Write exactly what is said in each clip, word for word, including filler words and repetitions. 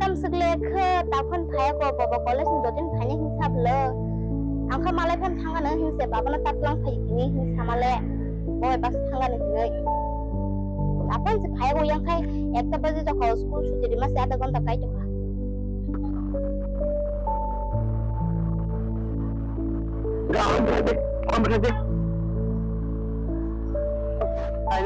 Tam swk le khe ta phone phai ko, bobo college ni dodin phainai hin sab le. Ang kha malai phan thangano hin se, baba no ta tlang phai tini hin samale. Bo bai bus thangani hinwi. Apan se phai ko yang khai ekta baje jokho school chuti rima se adha ghonta kai tokha. Ai,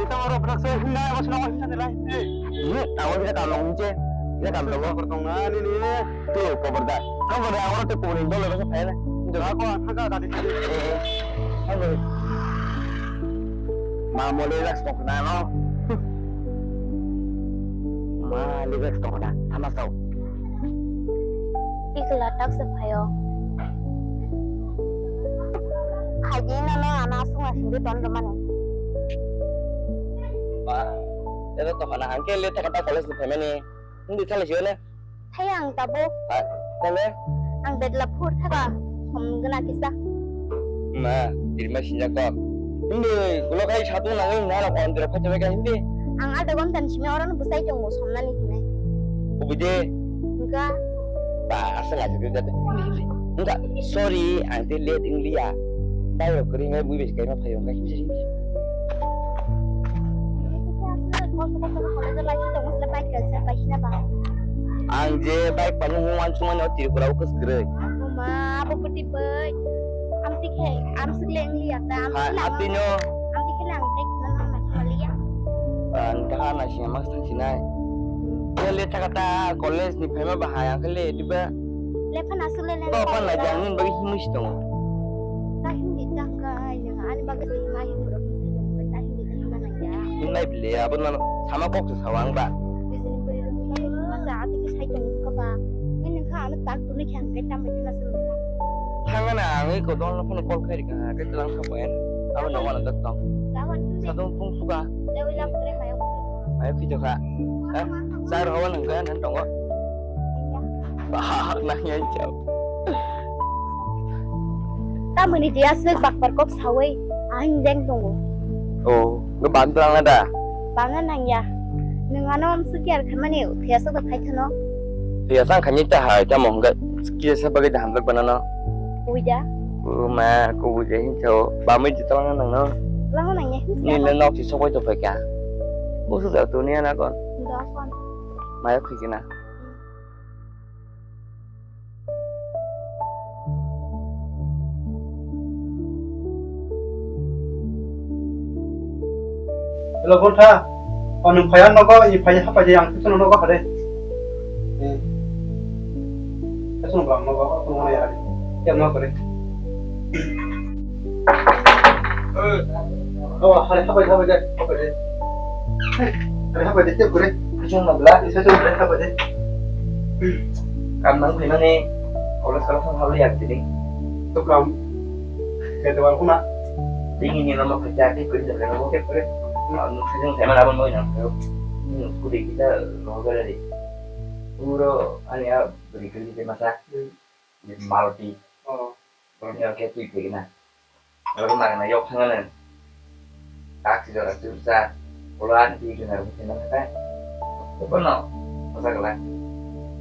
ito mo ro, prak sa, hindi, ako sila ko, hindi, hindi. Ini, ako sila kamlong je. Sila kamlong. Kortong na, ini, ini. Tuh, koborda. Kamu dah, orang tuh kuning dulu, besok saya lah. Hindi, ako, ang kagak tadi. Eh, eh. Kamu. Mau relax tong na, no? Ma, relax tong na. Sama tau. Ikla tak se phayo. Khaji na no ana asung asing di ton romani. Ba, ero to hana angke le thaka ta college ni phaimani. Hindi thala siyo na. Thai ang tabo. Ah, tale? Ang bedla phur thaka. Som gana kisa. Ma, dirma sinja ko. Hindi, ulo kai satu nangai na la kon dira phacha ka hindi. Ang adha ghonta ni simi oro no bwsai tongo somnani hinai. Ubide. Enggak. Ba, asal aja dia jate. Enggak, sorry, ang te late wng liya. Bai rok kering ai bui besi kaima phayo engkai. Ang je bike pano mo wansuk mani o Tripura o kwswk kwrwi. Mama, abo kwtwi bai. Amtwi khe, amswk le wng liya ta. Ha, amtwi no. Amtwi khe le ang tei khna nang na khna liya. Ang ta na siya mas thang sinai. Khe le thaka ta college ni phaima bahai ang khe le diba. Lephano aswk le. To phan lai jang nin bagwi himwi si tongo. Ta hindi ta hwnkha ai nang ani bagwi se hima himwi rok himwi se tongo ta hindi ta hima nang ya. Himnai bile abo no sama kok se sawa ang ba. Bijini bwrwi rok hima himwi masa ati ke sai tongo hwnkha ba. Nini kha ano tak tuni khe ang kai tambai thana se nang kha. Thangana ang iko don no phano call khai rikha khe tlang kha bai. Abo no wana dak tong. Gawan himwi. Sadong pung suka. Lewi lam kre mayo. Mayo khito kha. Ha? Sar hawa nang kha nan tongo. Ba, nang yang jauh. Tamoni dia se bakpar kok sawi, ahin jeng tongo. Oh, nge bang tlang na da? Bang na nang ya. Nung ano am se kiar khamani, thia sa da khai thano. Thia sa khami ta hai, ta mong ga, kia sa bagai da hamlak banana. Kuya. Oh, ma, kuya hin chao. Ba mai di tlang na nang no. Tlang na nang ya. Ni le nok si sokoi to phaikha. Busu da tu ni ana kon. Da kon. Maya khikina. Hello, Bontha. O, nwng phaiya nogo, i phaiya hapai de, ang kisa nogo hade. Eh. Kisa nogo, ang nogo, ang nogo ya hade. Ya nogo kore. Oh, hare, hapai, hapai de, hapai de. Hare, hapai de, tep kore. Kuchung na bla, isa chung bla, hapai de. Kam nang phaimani, ola sala sang hawli yak tini. To kam. Kete wal kuna. Ding ini nama kerja ke kuri de bla, oke kore. Nung sejong saya mana pun mau nang. Nung kuri kita roga dari. Puro ani ya beri kuri de masa. Hmm. Maruti. Oh. Borokni o khe twi phaikhe na. Borok nang nang yok thangmani. Tak si jora chuksa. Ulo ani twi gwnaro bwkheno khe. Bono. Osa gala.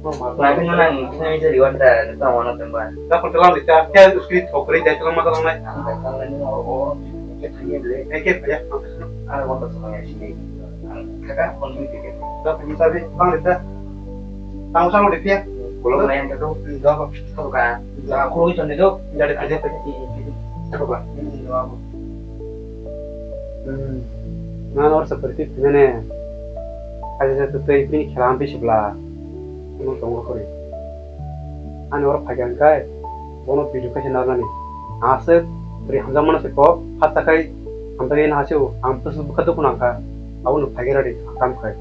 Nang khe nang thangwi jari wanta tamo no tongba. Da ko telam dita. Khe uskri thokri dai telam ma telam nai. Ang da tang nang o o. Khe thangye le. Khe khe ya. Ang wanta tong ya sini. Ang kaka phone mi khe. Da ko misa bi bang dita. Tang sa mo dipya. Bolong na yang khe to. Da ko. Thokha. Da khuloi chonde do. Jare phaide phaide. Thokha. Hmm. Nang or sa phaidi phainani. Aja sa tei bini khela ampi sibla. Ano tongo kori. Ani or phaiga kai. Bono video kaisa narnani. Aswk bwrwi hamjakmano se kok. Hata kai hamjakya hasi o. Ang bwswk bwkha dukhu nangkha. Abono phaiga radi. Tam khai.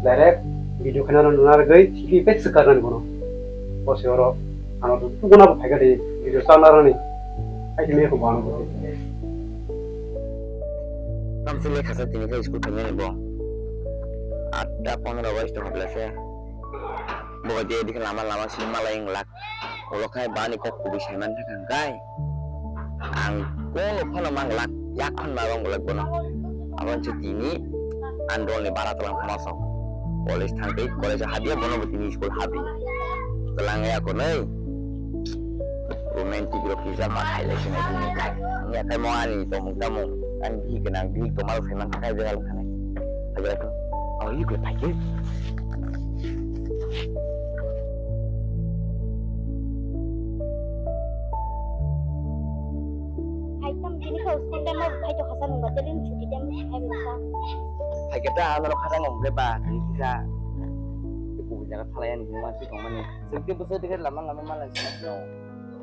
Direct video khaina rw nuna rwgwi sidi pek swkar nani bono. Bo se oro ano dukuna bo phaikha di video chana rani. Ai tini ko bano bo. Tam sile khasa tini khe school thangnani bo. Atta pondro bai to habla se. Bo je dikhe lama lama sini malai wng lak. Ulo khai bani kok kubui saiman thangkha hwnkhe. Ang kono phano mang glak, yak phano ma mang glak bono. Aboni se tini ang dolni bara tlang phano sok. College thang tei college o habya, bono bo tini school habya. Twlang ya konwi. Romantic rok kisa ma khailai sinai tini. Ang ya khai mo ani tongmung tamung. Ang bihik gwnang, bihik tongma rok sai man kha, khai jaga rok thanai. Phai jaga rok. Oh, yuk le phai khe. Hai tam tini kau school time ma phai to khasa nung ba, teri chuti time ma phai bwsa. Hai khe ta ano khasa nung khe ba, tini kisa. Ibu jaga thalai ani ma si tong mani. Sengke bwsa dekhe lama lama ma lai sa no.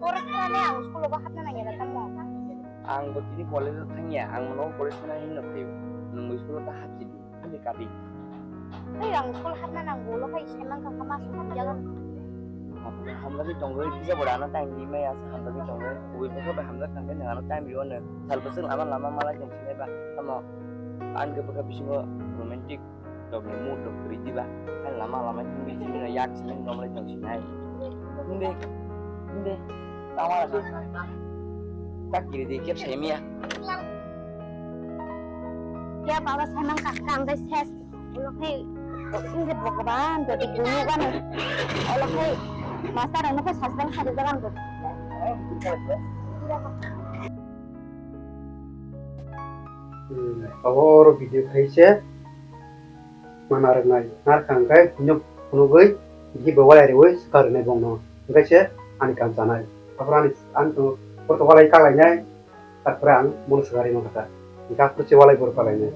Oro thani ang school o ba hapna nang ya tamo. Ang bo tini college o thang ya, ang no college thang hin no phaio. Nung bo school o ta hapsi di. Ani kati. Hai ang school hapna nang bolo hai sai man ka kama sung jaga. Hamjagwi tongwi kisa bora ano time ri maya sa hamjagwi tongwi. Ui bokha bai hamjak thangkhe nang ano time ri ono. Sal bwswk lama lama malai tong sinai ba. Tamo ang khe bokha bisingo romantic rok ni mood rok kwrwi diba. Hai lama lama hindi simi no yak simi no malai tong sinai. Hindi. Hindi. Tama rasa. Tak kiri di kep sai miya. Ya baba sai man ka kang dai ses. Ulo khai, ingkhe Bhagwan, jadi guru kan. Ulo khai, master ano khai sasbang sari jalan tuh. Hmm, abo oro video khai se, mana rwnai, nar kang khai, phunuk phunugwi, bigi bo walai rwi, swkar rwnai bongno. Hingkai se, ani kam chanai. Aphuru ani, ani to, porto walai kalainai, aphuru ang, bono swkar rwi mankha ta. Hingkhe aphuru se walai bor kalainai.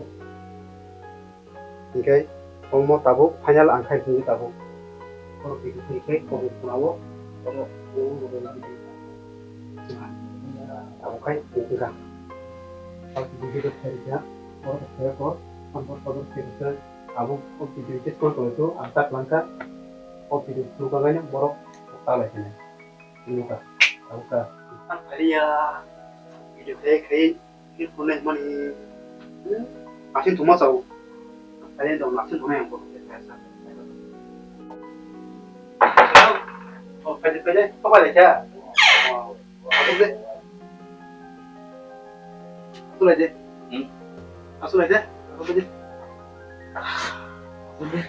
Hingke omo tabuk final ang khai phunukgo tabuk. Borok twi kwthwi khe koboi phunao, omo tabuk khai phunukha. Tabuk video khai rikha, borok khe ko, sampor sampor khe rikha, tabuk o video khe score tongwi thung, ang ta kwlangkha, o video phunukha khaino borok ta lai khainai. Phunukha, tabuk kha. Ang phariya, video khai khai. Khe phunai hwnmani, hmm, asing thuma chao. Silent dong, asing thunai ang bo. Oh, phaidi, phaidi, phaidi kha. Oh, asuk de. Asuk lai de. Hmm? Asuk lai de. Asuk lai de. Asuk de.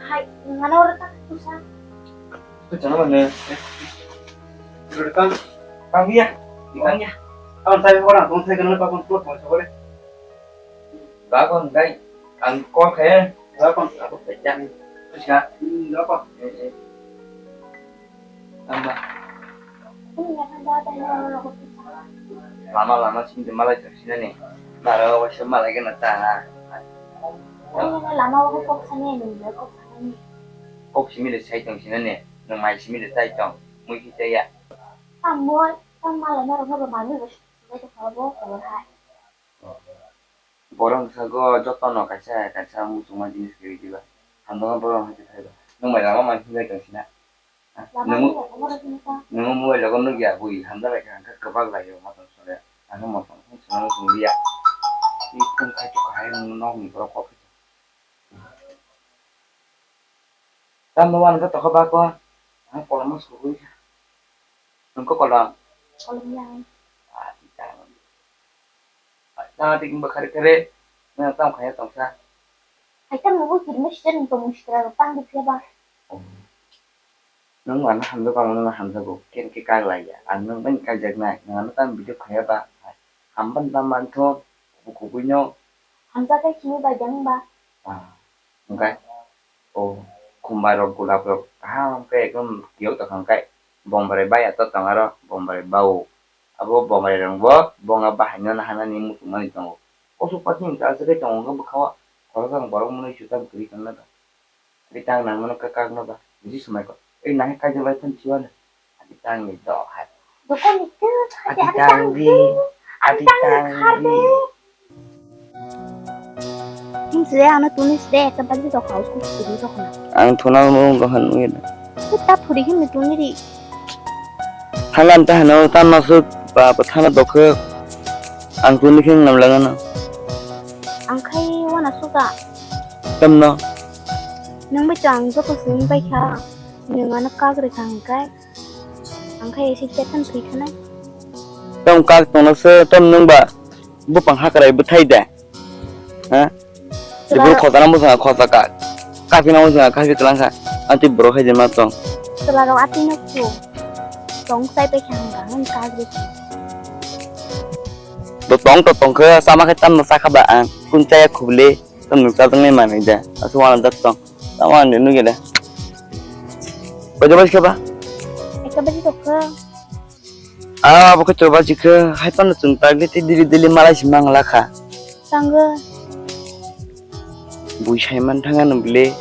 Hai, mana ora tak tusa. Kau chana mana? Duduk kan? Kang ya, kang ya. Kang saya orang, kang saya kenal papan kuat, kang saya boleh. Ba kon kai, ang call khe. Ba kon, aku pecah. Terus ya? Hmm, apa? Eh, eh. Tambah. Lama lama sini malai terus sini nih. Nara wae malai kena ta. Lama wae kok sini nih, kok sini. Kok simi de sai tong sini nih. Nang mai simi de sai tong. Mui kita ya. Tamo, tamo lama rok no mami bos. Bai to khabo khobor hai. Borok sago jotono kaisa kaisa muchungma jinis kwrwi diba. Hamjakma borok hai khe thaiba. Nwng bai lama manwi himlai tong sina. Lama Nwngo, ni khobor sini ta. Nwngo mobile rogo nukya bui hamjak lai kha hwnkhe kwbak lai o motom sore. Ano motom swnam swngya. I phone khai to kahai nwng nok ni borok kok. Tamo wan khe tokha ba ko. Ang kolom sugui kha. Nwng ko kolom. Kolom yang. Ah, tita. Tang ati kingba khare khare. Nwng tamo khaya tongsa. Hai tamo bo kirma sida nwng tong sida ro tang di phiya ba. Nwng ano hamjago, ang nwng hamjago, khe hwnkhe kak lai ya. Ang nwng bai kaijaknai, nwng ano tamo video khaiya ba, hambani tamo manthogo, kubui kubui no. Hamjakhe simi bai da wng ba? Ah, hwnkhe, o, khumbai rok, gulab rok, kaham khe ekdom kiyok tongkha hwnkhe, Bombrai bai ato tong aro, Bombrai bau. Abo Bombrai rok bo, bonga bahai no naharnani muchungmani tongo. Kosok pati hwnkhe aswk khe tongo hwnkhe bwkhao, khoroksa borok mwnwi sutang kwrwi tongna. Adi tang nang mano ka kak no ba. Bisi swmai ko. Ei nang kaijakbai phano chiwano. Adi tang ni do hai. Dokon ni tu. Adi tang di. Adi tang di. Hing sile ano tuni sile ekta bagi to kau ku tuni to khna. Ang thuna mo rohan mo yeda. Ku ta phuri him tuni ri. Thalan ta hano ta nasuk ba thana dokhe. Ang tuni khing nam langano. Ang khai wana suka. Tamno. Nwng bai chwng joto simi bai kha. Nwng ano kagri kha hwnkhe. Ang khai ese chetan thwi khanai. Tam kak tongno se tam nwng ba bupang hakrai bwthai de. Ha? Sibur khotana bwsang khota kak. Kaphina wngkha, kaphi kwlangkha. Atwi borok hai de ma tong. Chwla rok atwi no khu. Tong chai pai kha hwnba, hwn kagri. Bo tong to tong khe, sama khe tamno sakha ba ang. Kun chaya khubli, tamno chajaknai manwi da. Aswk wana jak tong. Tamo ang nugya da. Koi jabai khe ba? Ekta baji tokha. Ah, bo khe to baji khe, hai pano chwng tagli tei dili dili malai si mang lakha. Tangwi. Bui sai man thang ano bile.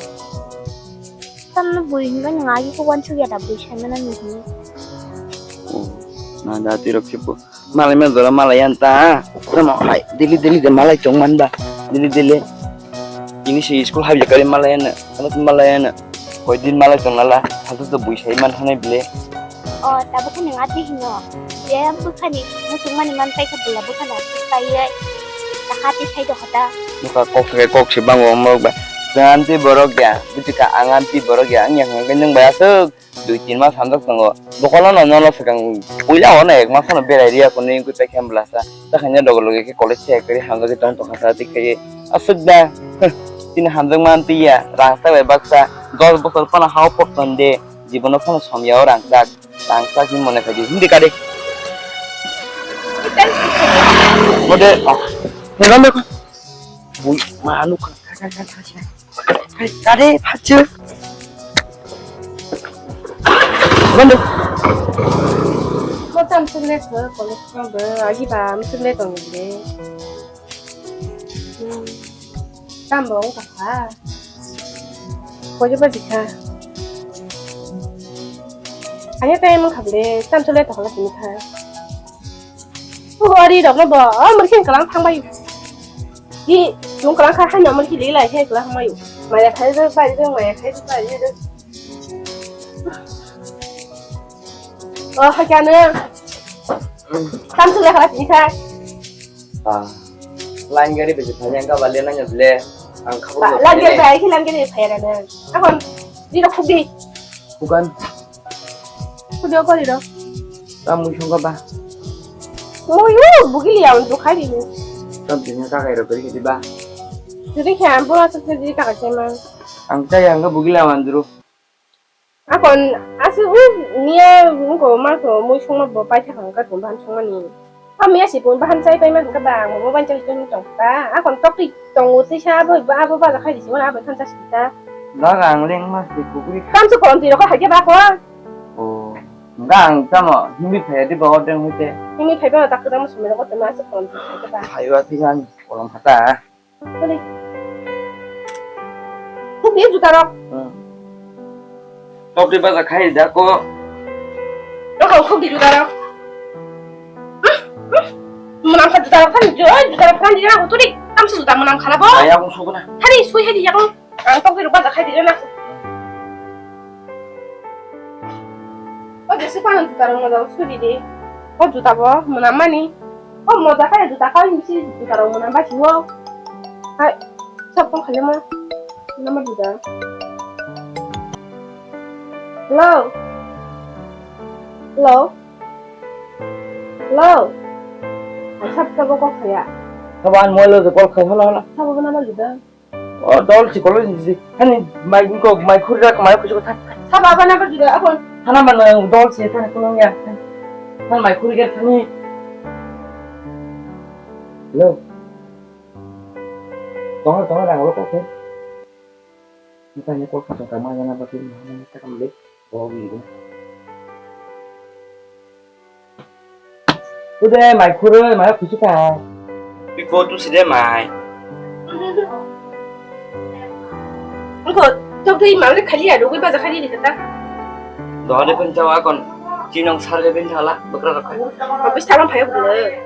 Tamno bui hinba nang agi ko wan sugya da bui sai man ano hinwi. Oh, na da tiro khipo. Malai man jora malai yan ta. Tamo hai dili dili de malai chong man ba. Dili dili. Ini si school habya kari malai yan. Ano malai yan. Koi din malai tong nala. Hasu to bui sai man thanai bile. O, tabuk khe nwng atwi hino. Phiya bwkhani muchungmani man paikha, bwla bwkhano atwi paiwi. Takha atwi sai dokha ta. Nokha kok se kok se bango omorok ba. Jwng amtwi borok ya, bwtwi kha ang amtwi borok ya, wngya hwnkhe nwng bai aswk dui tin mas hamjak tongo. Bokolo no nono swkang puila ono ek mas ano berai riya kunu wngkhe tei khe bwlasa. Takhaino dogo loge khe college se ekari hamjagwi tong tongkha sa twi khe aswk da. Tini hamjakma amtwi ya, rang ta bai baksa dos bosor phano hao pok tonde, jibono phano somya o rang tak. Tang sa hin mone khaidi. Hindi kade. Mode. Nang de. Bui manu ka. Kade phachu. Mande. Ko tam sule ko college ko ba agi ba am sule tong de. Tam bo ka. Koi ba dikha. Anya time khable tam sule to la sini kha. O ari rok no bo o murkhin kalang thang bai. Ni chung kalang kha hai no murkhi lila he kalang mai. Maya khai bai bai maya khai bai. O ha kya ne. Tam sule kha sini kha. Ah, line gari besi phai yang ka bale nanya bele ang khabur. Line gari bai ki line gari phai ra na. Akon di rok khudi. Bukan. Khudi ko di rok. Tam mui song ka ba. Mui u bugili ya untuk khai di. Tam tinya ka kai rok beri di ba. Jadi khe ang pura sese di ka kai man. Ang chaya ang ka bugila mandru. Akon aswk u niya wngkha ma khe mui songma bo paithago hwnkha tong bahan songmani. Tamo ya si pun bahan chai paima hwnkha ba ang bo bahan chai tong tong ta. Akon tokti tongo tisa abo abo baja khai disi wala abo thansa sita. Daga ang leng ma si kukuri. Tamsu kolom twi rokha haikhe ba ko. O. Hwnkha ang tamo himwi phaiya di ba ordeng hoite. Himwi phaiba tak tamo sumero ko tamo aswk kolom twi haikhe ba. Phaiwa twi ang kolom hata. Hadi. Khuk di juta rok. Hmm. Tok di baja khai da ko. Rok khuk di juta rok. Hmm, hmm. Mwnam kha juta rok thani jo, juta rok thani jana ko turi. Tamsu juta mwnam khala bo. Ayang suguna. Thani sui hai di yakung. Ang tok di rok baja khai di jana. O jesi pano juta rok moja suri di. O juta bo mwnam mani. O moja kaya juta kaya bisi juta rok mwnam bai siwo. Hai, sab kong khaile ma. Nama juta. Hello. Hello. Hello. Hai sab sab kok khaya. Kaban mobile lo call khai hala hala. Sabo nama juta. O dol si kolo si si. Hani mai ko mai khuri rak mai kuchuk tha. Saba bana ba juda akon. Hana mana dol si tha kuno ya. Han mai khuri ga thani. Hello. Tonga tonga rang lo ko ke. Kita ni ko ka ka ma yana ba ti ma ta kam le. O wi. Ude mai khurui mai khusu ka. Biko tu side mai. Engko tok tei mai khali ya rugui baja khali dikata. Dohade pun chawa kon chinong sarge bin thala bakra rakha. Habis thalam phai bule.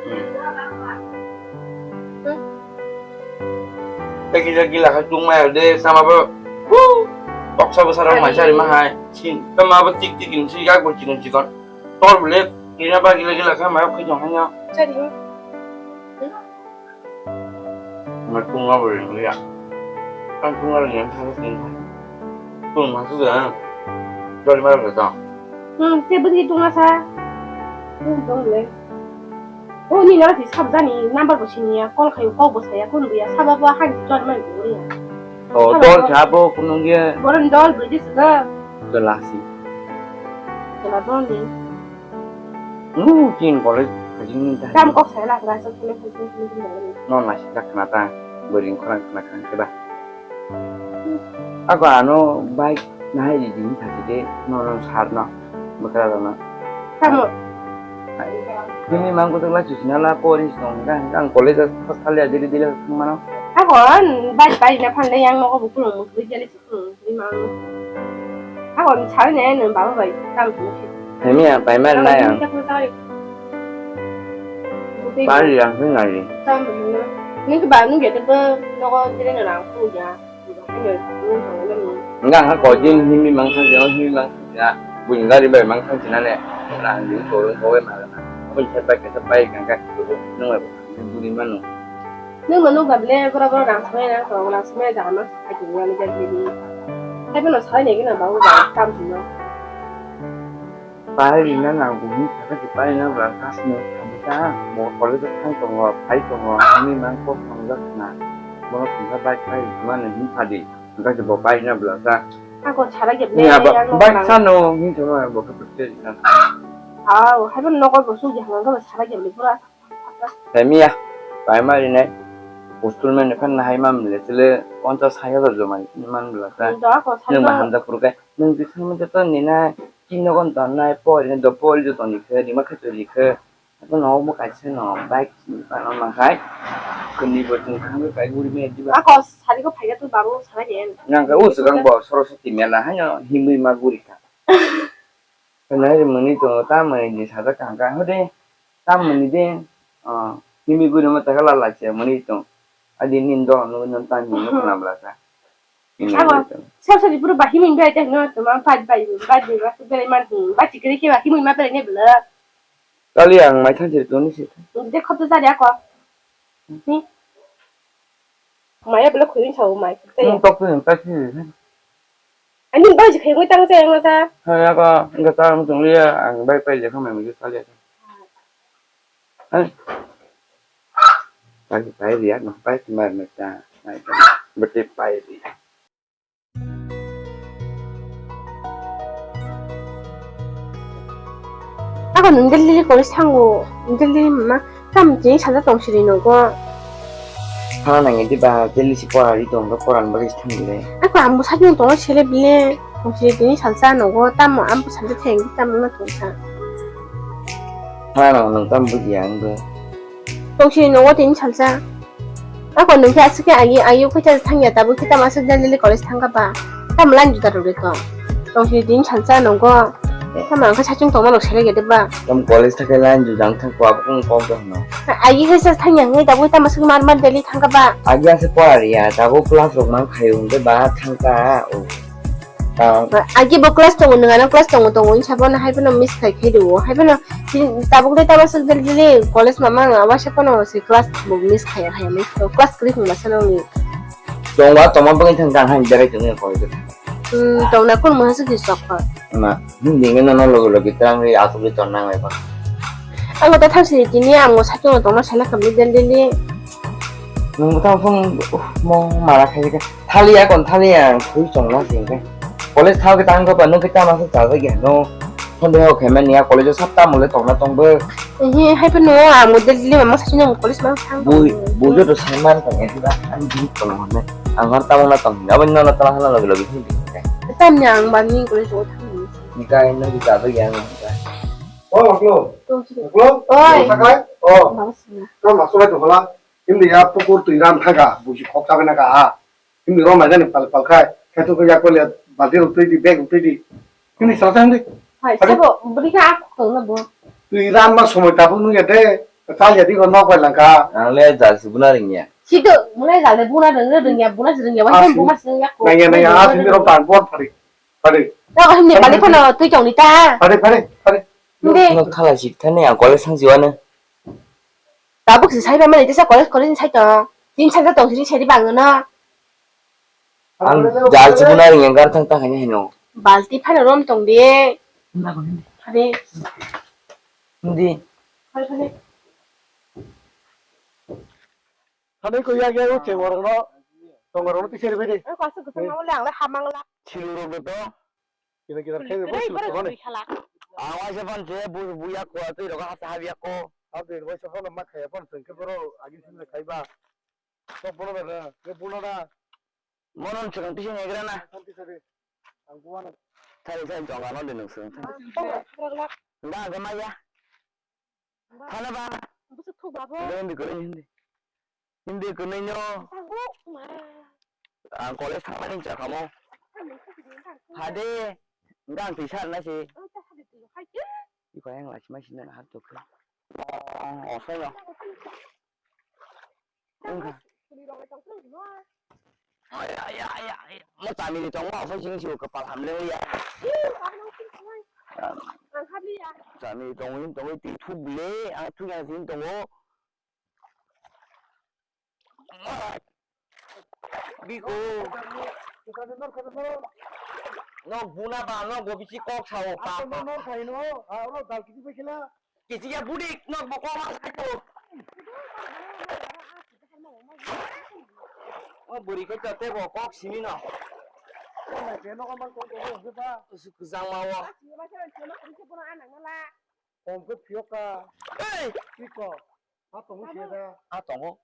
Tegi jagi lakha tung mai de sama ba. Toksa bwsarok mai sari ma hai. Sin tama ba tik tik in si yak bo chikon chikon. Tor bole, kina ba gila gila kha, mayok khe jong hanya. Chari ho. Ma tunga bole ya. Kan tunga le yang thang sin. Tun ma su da. Jori ma le da. Hmm, te budi tunga sa. Hmm, dong le. O ni na di sab jani number bo sini ya, call khayo kok bo saya kun bu ya, saba bo han jori ma bu ya. O, dol sa bo kunung ye. Borok ni dol bwrwi se ga. Dol asi. Dol dol ni. Nu chin college kajing ni ta. Tam kok sai la ga sa kule kule kule kule. No na si tak na ta. Bwrwi khorang khna khang ke ba. Ako ano bike nahai di ding thasi de no no sar no. Bwkra no. Tamo. Bini mang kutuk la chusina la pori song ka ang college a thali a dili dili thang mano. Ako bike bike na phan le yang no ko bukul mo bui jali chusung bini mang. Ako sar ne no baba bai tam chusung. Hemi ya pai mar na ya. Pari yang sing ngai. Tam no. Ni ke ba nu ge de ba no ko dire na ku ya. Nga ha ko din himi mang thang jeno himi mang thang jena. Buin gari bai mang thang jena ne. Rang din ko rong ko ma na. Ko chat bai ka bai ka ka ko nung bai ko din manu. Nung manu ga ble bora bora rang smai rang ko rang smai da ma. Ai ko ni ga ni. Hai beno sai ne gina ba u ba kam jino. Pairina nango hwnwi sakha se pairina bwla kasino thamsa mo college o thang tongo phai tongo hwnwi mang kok tongjak khna bono tongsa bike pai mani hwnwi sadi hwnkhe se bo pairina bwlasa. Ako sara khe ble ya ba yang bike nang sano hwnwi tongma bo khe bwtwi rikha. Aw haibo nogo bo sugya hwnkhe bo sara khe ble pura. Tei miya paima rinai hostel mani phan nahai ma mle chwle ponchas sait hajar joma man bwlasa. Nwng ma hamjak phuru khe. Nwng bising joto nina chini nogo tongnai pori do pori do tongdi khe rima khe tuli khe. Abo no omo kaisa no bike sini pano ma khai. Kuni bo tong thang kai guri me diba. Ako sari ko phaiga tu babu sara yen. Nang ka u swkang bo Saraswati mela haino himui ma guri kha. Nai muni to ta muni di sada kang ka hode. Ta muni de. Himui guri ma ta kala la che muni to. Adi nin do no no ta ni no na bla ta. Abo, sab sab jiburu ba himui bai tei hino tuma bai bai bai bai ba belai man hi ba chikri ke ba himui ma belai ne bela. Kali ang mai than jir tuni si. De khot jari ako. Ni. Mai bela khuin chau mai. Nung tok tu ta si. Ani bai ji khayo tang sa yang sa. Ha ya ka ga ta ang tung ya ang bai pai je khamai mai kali. Pai, pai riya, no, pai, pai, pai, pai, pai, pai, pai riya. Ako nung Delhi kori sango, Delhi ma, tam jing sada tong siri nogo. Hana nangi di ba, Delhi si pora ri tong, pora ni bagwi si thang le. Ako ambo sajung tong sele bile, tong siri tini salsa nogo, tam ambo salsa theng, tam na tong sa. Hana nang tam buji ang do. Tongsi nogo tini salsa. Ako nung khe aswk khe ayi, ayi khe cha thangya, tabuk khe tamo aswk Delhi college thangkha ba. Tamo line juda rwgwi tong. Tongsi tini salsa nogo. Tamo ang khe sachung tongma rok selai gede ba. Tam college thangkhe line juda ang thangkha, abo kung kok do hino. Ayi khe cha thangya hwnwi tabuk tamo aswk mar mar Delhi thangkha ba. Agi aswk pora riya, tabuk class rok mang khayo hwnkhe ba thangkha. Agi bo class tongo, nwng ano class tongo, tongo, wngsa bono hai phano miss khai khai rwo, hai phano tabuk tei tabaswk del dili college mama wngya, waisa phano se class bo miss khai khai miss khai, class kwrwi phano masa nangni. Tongba tongma bagwi thang tang hai berai tongwi koi. Hmm, tongna kun masa se sok kha. Ma, hmm, dingin no logi logi tang ri asuk ri ton nang eba. Ang ta thang sini tini ang mo sakno tongma sala khamni del dili. Nwng bwtang phone, uh, mo mara khai khe. Thaliya kon thaliya, ang thwi chongma se hwnkhe. College thang khe tang khe ba, nwng khe tamo se chajak ya, no. Phone de ho khe mani ya, college o sab tamo le tongna tong bo. Ehe, hai phano ang mo Delhi ma masa sini college ma thang. Bui, bui joto sai man tong ya, ba, ang bini tong hone. Ang hor tamo na tong, abo no na tamo hana logi logi hini. Tam ni ang ba ni college o thang ni. Ni kai no di chajak ya, no. Oh, maklo. Maklo. Oi. Sakai. Oh. Baba sini. Tamo masulai tu hola. Hindi ya pukur twi ram thaga, buji khok chabe na ka ha. Hindi rom aja ni pal pal khai, khai tu ya kole balti rok twi di, bag rok twi di. Hindi sala sang di. Hai, sabo buri ka ak khok na bo. Twi ram ma somoi ta bu nu ya de, kal ya di ko nok bai lang ka. Ang le jal si buna ring ya. Si to, buna jal de buna ring ring ya, buna si ring ya, wai buma si ring ya ko. Nang ya, nang ya, ah, hindi rom pan bor phari, phari. Ta ko hindi bali phano twi chong di ta. Phari, phari, phari. Hindi. Nok thala si thane ang kole sang si wana. Tabuk si sai pamani tesa college college ni sai tong. Tin sanja tong sini seri bang no. Ang jal si buna ring yang gar thang ta kanya hino. Balti phano rom tong de. Phare. Hindi. Phare phare. Thani ko yak yak o cheng warang no. Tongo rono tisari bai de. Ang kwasuk kwsang ma le ang le hamang la. Silu rok to. Kira kira khai bo silu rok ne. Ang waisa pan je bu bu yak ko twi rok ha ha yak ko. Update waisa pan ma khai pan sengke boro agi sin khai ba. Sok bono da, ke bono da. Monon chwng tisi naigra na. Santi sari. Ang buana. Thari thari chonga no de nung sung. Ang tong rok lak. Nda ga maya. Thana ba. Busuk thuk babo. Hindi ko hindi. Hindi ko no. Tanggu. Ang college thangmani cha kamo. Hade. Nda ang tisa na si. Iko yang lachima sini na hak tok. Oh, oh, saya. Wngkha. Ay, ay, ay, ay. Mo chamiri tongo, ophai sing sio kapal hamle ya. Chamiri tongo, hin tongo, ti thuk le, ang thuk yang sin tongo. Biko. Nok buna ba, nok bo bisi kok sao pa. Kisi ya budik nok bo kok ma sai to. O buri ko to te bo kok simi no. Ko na ke no ko man ko ko se pa. Su kuzang ma wo. Kom ke phiyok ka. Ei! Iko. A tongo se da. A tongo.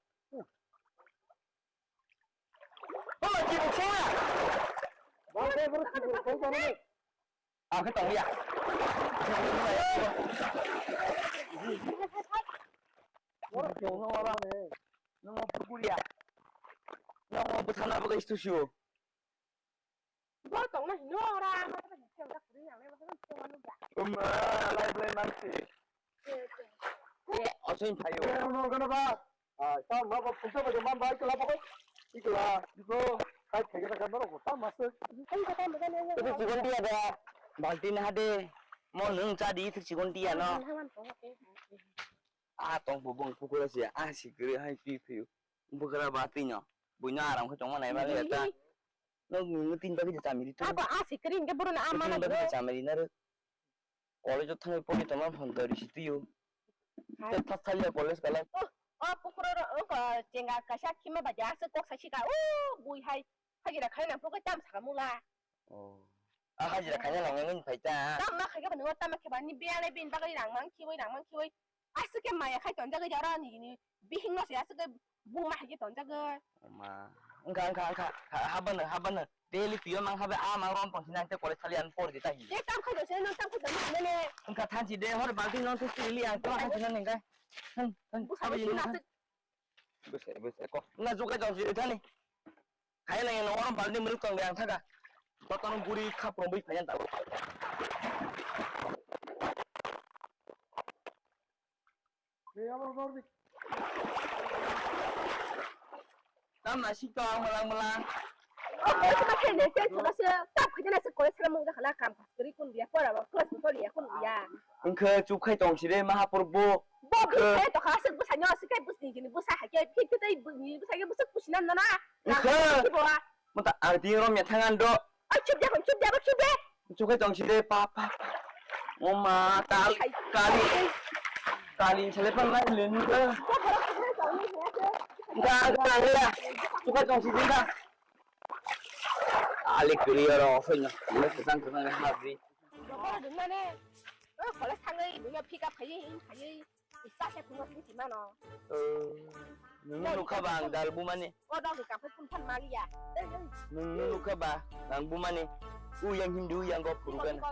Mama, chibuk song na. Ba ke bro chibuk song ka ne. Ang khe tong ya. Oro tong na ora ne. Nung mo pukuri ya. Nung mo bwthana bagwi stu siwo. Bo tong na hino ora. Umma, lai lai mansi. Oswin phayo. Nung kana ba. Ah, ta ma ba phunsa ba man ba ikla ba ko. Ikla, iko, kai thege ta kan ro ta ma se. Ai ka ta ma ne. Itu chigon dia da. Balti na hade. Mo nung cha di itu chigon dia no. Ah, tong bubung pukura sia. Ah, si kiri hai pi pi. Bukra ba ti no. Buino aram khe tong ma nai ba le ta. No nung tin ba ki chamiri tu. Apa ah si kiri ke buru na amana. Tin ba ki chamiri na ro. College o thangwi pori tongma phone to risi twiyo. Hai. Te thak thaliya college kala. Oh, oh, pukro ro, oh, ko chenga kaisa khima ba ja se kok sa sika. Oh, bui hai. Hajira khaina pukro tam saka mula. Oh. Ah, hajira khaina lang yang phai ta. Tam ma khai ka ba nungo tam ma kheba ni biya le bin bagri rang mang khiwi rang mang khiwi. Aswk khe maya khai tonjagwi jora nini bihikno se aswk khe buma hai khe tonjagwi. Ma, wngkha, wngkha, wngkha, ha-, habano, habano. Daily piyo mang habe, a mang rom tong sinang te college thali an por di ta hindi. Te tam khai dose, no tam khai dose, ne, ne. Wngkha thanchi de, hor balti no tu sili ang to thanchi no nengkai. Than, than, busa sabai sila ni aswk. Bese, bese, ko. Na jukai jong si thani. Khai na no rom balti muluk tong de ang thaga. Totono guri khap rom bui phaiyan ta. Tam na sik tong mlang mlang. Oh, koi kuma khe ne, ten thola se, tap khe na se, koi sara mung ja khala, kam kas kri kun biya, pora ba, klas bo pori ya, kun biya. Wngkhe chuk khai tong sire, maha purbo. Bo bi khai to kha se, busa nyo se, kai bus ni gini, busa ha ke, phi phi tai bu ni, busa ke, busa pusi nan na na. Wngkhe. Ki bo a. Mata ang ti rom ya thangan do. Ai, chup de, chup de, chup de. Chukai tong side, pa, pa, pa. O ma, kali, kali. Kali sale pan lai len ni. Da, da, da. Chukai tong side da. Ali kiri oro ofin na. Ini pesan pesan habri. Mana? Oh, kalau sangai, punya pick up kayak ini, kayak. Isa se phungo sini si mano. Oh, nung nukha ba ang dal bumani. O dog ka phun phan mali ya. Nung nukha ba ang bumani. U yang Hindu yang go phurugan.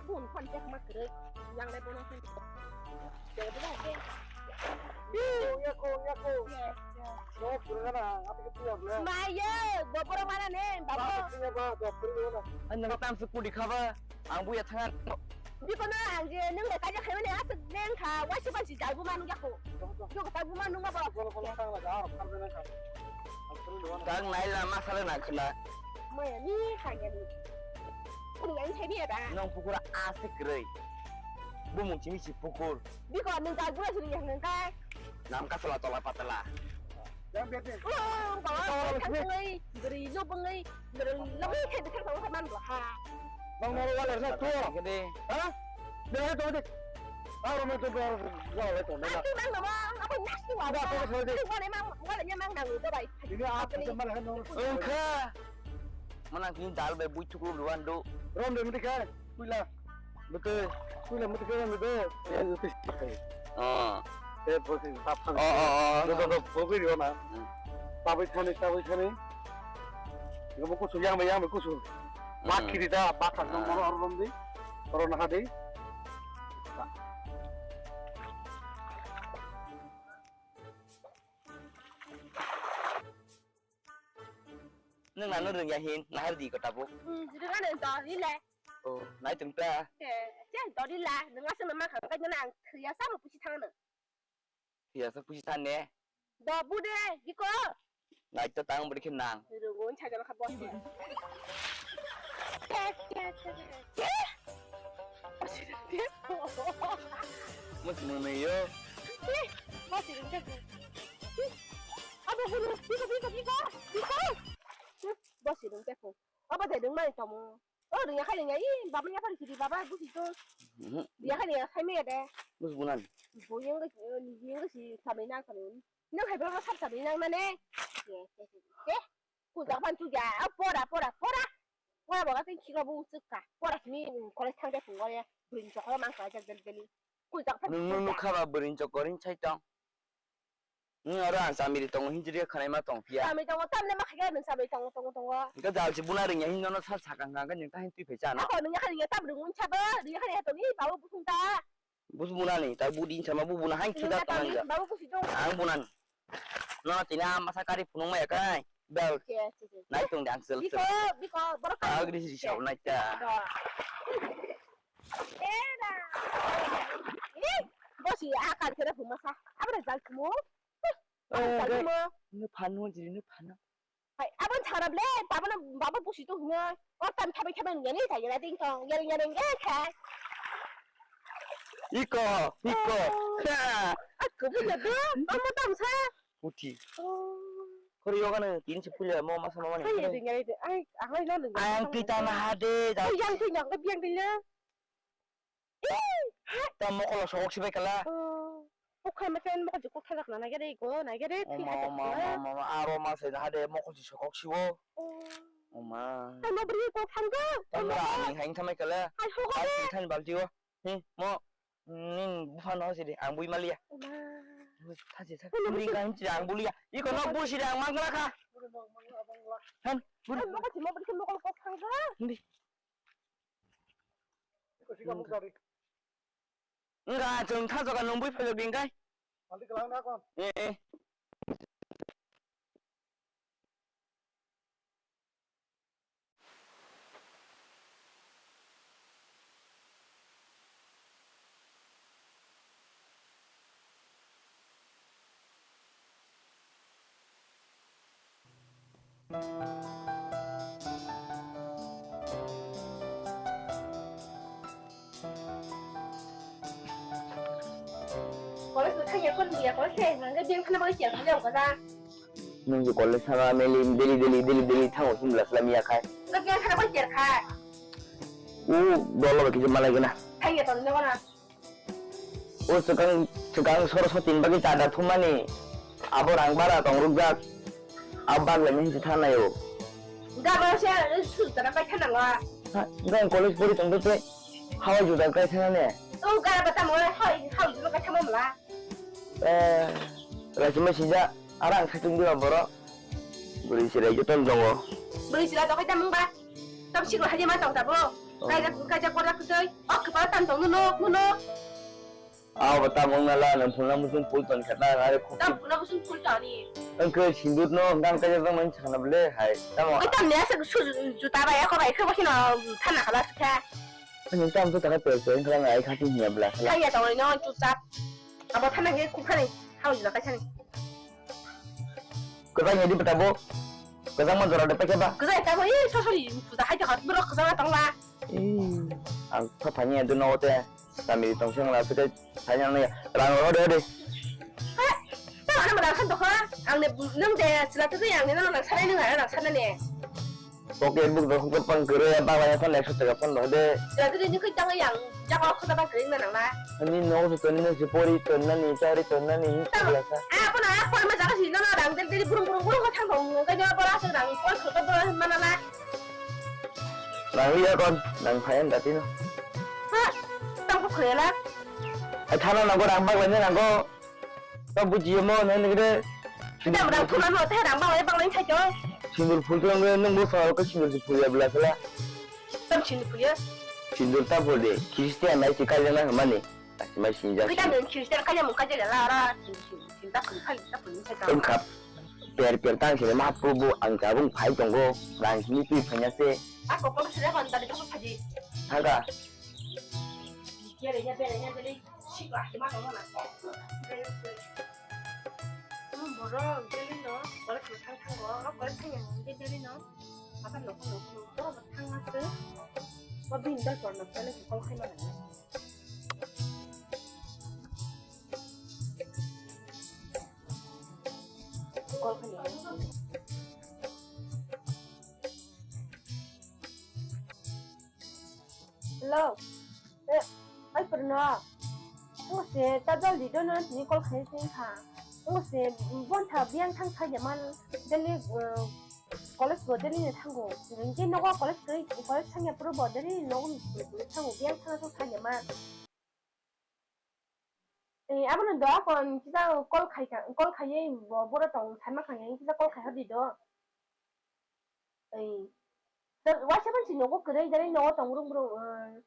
Phun phan jak ma kre. Yang le bono phan. Yako, yako, yako. Yes, yes. No phurugan na, apa ke phurugan na? Maye, goporo mana ne, babu. Apa ke phurugan na? Ang nang tam sukudi khaba. Ang buya thangan. Bikono ang je nung le kaja khaimani aswk neng kha, waisa ban si jalbu ma nung yakho. Nung ka jalbu ma nung ma ba. Kono kono tang la jar kar bena kha. Tang nai la ma sale na khna. Maya ni kha ya ni. Kuni yang thai ni da. Nong pukura aswk rei. Bumung chini si pukur. Biko nung jalbu ma sini yang neng kai. Nam ka sala tola patala. Yang bete. Oh, bawa kan ngai. Beri lo bengai. Beri lo bengai kai bete bawa kan man ha. Nong nong wala na tu. Gede. Ha? Beri to de. Aro me to bar jao le to na. Ang twi mang namo, abo nasty wa. Ba, ba, ba, ba. Twi mang mang, wala nya mang nang to bai. Ini apa se mana kan no. Wngkha. Mana kini dal bai bui thuklu ruan do. Rom de mudi kha. Puila. Mudi. Puila mudi kha mudi. Eh, mudi. Ah. Eh, bosi tap. Oh, oh, oh. Do, do, do, bosi ro na. Hmm. Tabai thani, tabai thani. Yobo kusu yang yang kusu. Bak kiri da, bak kan mono orlom di. Oro na hadi. Nwng ano rwngya hin, nahar di ko tabuk. Hmm, rwngya nang to, rile. Oh, nai tung ta. Eh, che, to rila, nwng aswk no ma khang kai nang thwiya sa mo pusi thang nang. Thwiya sa pusi thang ne. Do bude, diko. Nai to tang budi khe nang. Rwngwi cha jalo kha bo. Che, che, che, che. Che? Mo si mo ne yo. Che, mo si rwng che. Abo guru, biko, biko, biko, biko. Bo si rwng tepho. Abo de rwng mani tomo. O rwng ya khani ya, i baba ya phari kiri baba busi to. Mhm. Ya khani ya khai me de. Bus bunan. Bo yang ga, yang ga si samai nang samai. Nang hai baba sab samai nang na ne. Ye, ye, ye. Ku jak ban chu ya, a pora, pora, pora. Pora bo ga tin chiro bu chukka. Pora simi college thang de phung gore. Bring chokro mang ka jak del del. Ku jak ban. Nung nung nukha ba bring chokor in chai tong. Nwng oro ang chamiri tongo, hinjiri khanai ma tong phiya. Chamiri tongo, tamni ma khaikhe nwng chamiri tongo, tongo, tongo. Hingke jal se buna rwngya, hinjono sal sakang kang khe nwng ta hin twi phai chana. Ako nwng yakha rwngya, tam rwngwi sabo, rwngya khe tongni, babu busung ta. Bus bunani, ta budi sama bu buna hain suda tong nangya. Babu busi tong. Ang bunani. No, tini a masa kari phunung maya kai. Bel. Che, che, che. Nai tong de ang sel sel. Biko, biko, borok. Agri si sa nai ta. Era. Eh, bosi akar kere phumasa. Abra jal khumu. Abra jal khumu. Ne phanu jiri ne phanu. Hai, abon tharap le, babana baba pusi to hino. O tam thabai thabai nge ni thai na ding thong. Yar yar nge kha. Iko, iko. Ha. Aku bu ya do. Amo tam sa. Puti. Khori yoga ne tin si puja mo masa mama ni. Hai, ding ai, ai, ahai lo ding. Ang kita na hade. Yang tin yang biang ding ya. Ta mokolo sokok sibai kala. O khai ma chen mokol jukuk thajak na nagere go nagere. Oma, oma, oma, oma, aro ma se na hade mokol si sokok siwo. Oma. Ai mo bri ko thanggo. Tamra ani hain thamai kala. Ai ho go. Ai than balti wo. Hi mo. Ning bupha no sidi ang bui malia. Oma. Thaji thak. Ning kan chi ang bulia. Iko no bu sidi ang mangla kha. Han. Ai mo ko mo bri ko thanggo. Hindi. Wngkha chwng tha jaga nung bui phaijago bini kai. Eh, eh. College bo thangya kon ya, college thangya hwnba khe biyang thangna bagwi tiyar kha le, o kwchang. Nwng je college thangma meli daily, daily, daily, daily thango himla slam ya khai. Nwng biyang thangna bagwi tiyar kha. O dolo bai kisa malai gana. Thangya tong le gana. O swkang, swkang Saraswati ni bagwi chada thumani abo rang bara tong rukjak. Abo baglaini hinwi thanaio. Gabang se sujana bai thanango. Ha, gabang college pori tongde te hawa juda kai thanane. O gara ba tamo hai, hawa juda kai thamo mla. Eh, rajima sija, ara ang satung diba boro. Bwrwi chwrai joto tongo. Bwrwi chwrai to kai tamo ba. Tam sikla haje ma tong tabo. Oh. Kaijak, kaijak korjak kwtwi. O kwpal tam tong no, no, no. Abo tamo wngna la, nwng phunukna muchung phul toni kha ta, are khuk. Tam phunukna muchung phul toni. Wngkhe sindur no, wngkha wngkha jagna mani sakna bwle, hai, tamo. Oi, tamni aswk su-, juta bai, eko bai, khe bo kheno thana khala sikha. Nwng tamo to taka pel pel wngkha, ai kha tin hiya bwla khala. Haiya tongwi no, chupchap. Abo thana khe khuk thani, hao jila kai thani. Kwchang ya di bwtabo. Kwchangma jora de paikhe ba. Kwchang tamo, ee, sosori puja hai thangkha, borok kwchangma tongla. Ee, ang pha phani ya dino ote. Kami tong seng la pete thani ang ya. Rang ro de de. Ha, tamo ano rang khan tokha. Ang ne nung de sila tu yang ne nang sanai nung rang sanai ne. Pocket book rok hokhe pang kwrwi, ya bagwi phano ekso taka phano rw de. Jadi ni koi tang yang jaga khota ba kwrwi na nang na. Ani nogo se tonwi nang se pori tonnani, chari tonnani, hin Tamo. Khwlasa. Ah, apa na, apa ma jaga si na na rang del del burung burung burung ka thang dong, ka jaga pora se rang pora khota pora mana na. Nang liya kon, nang phayan dati no. Ha, tang ko khela. Ai thana nang ko rang bagwi nang ko. Ta bujiyo mo nang nang de. Tamo rang thuna no te rang bagwi bagwi sai to. Sindur phul to nang nang bo sa ko sindur phul ya bla sala. Tam sindur phul ya. Sindur ta phul de. Christian nai si kali na mani. Asi mai sinja. Kita nang Christian kali mo kali la ra. Sindur sindur sinta phul kali ta phul sai to. Tong khap. Per per tang sini ma probu ang kabung phai tongo. Rang sini twi phanya se. Ako ko sira ban tadi ko phaji. Thaga. Yare ya bere ya bere. Sikla hima no na. Borok daily no, college bo thang thango, o college thang yang hwnkhe daily no, apa no, no, no, borok bo thang aswk, o bini dol porno college call khai mano. Call khai mano. Hello. Eh, ai purno. Ngo se ta jol di dono tini call khai sing kha. Ngo se bon tha biang thang thai jaman daily, eh, college go daily ne thango. Nge nogo college kai, college thang ya puro bo daily nogo thango biang thang thang thai jaman. Eh, abono do kon kisa call khai ka, call khai bo boro tong thai ma kha nge kisa call khai hadi do. Ei, waisa ban si nogo kwrwi, dali nogo tong rung rung, eh.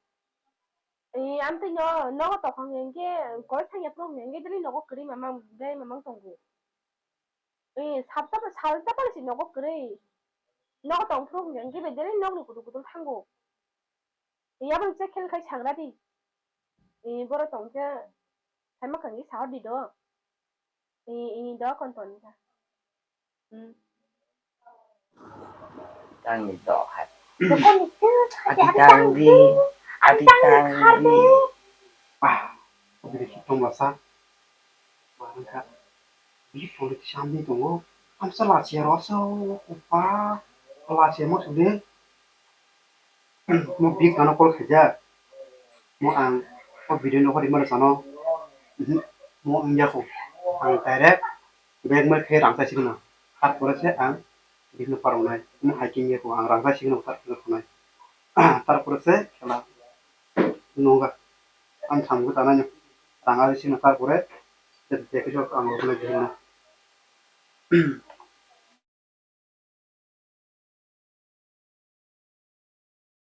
Ei, amtwi no, nogo tong hwnkhe, koi thangya phuru hwnkhe, dali nogo kwrwi mamang, dali mamang tongo. Ei, sabta, salta pala si nogo kwrwi. Nogo tong phuru hwnkhe, dali nogni kudu kudu thango. Ei, abang check khel khai sagra di. Ei, boro tong khe, saima khangni sahor di do. Ei, ei, do kon ton kha. Hmm. Tangni to hai. Ati tangdi, ati tangdi. Ah, bini si tong masa. Barang ka. Bini politik samni tongo. Amsa lachi ro so, upa. Lachi mo sude. Mo big ano call khaijak. Mo ang o video no hori mano sano. Mhm. Mo wngya kho. Ang direct blackmail khe rang chai sigino. Tarpore se ang bini parong nai. Mo hai khe wngya kho ang rang chai sigino tarpore kho nai. Tarpore se kela nunga. Ang thamgo tanai no. Rang ari sigino tarpore se te khe ang rok nai bini.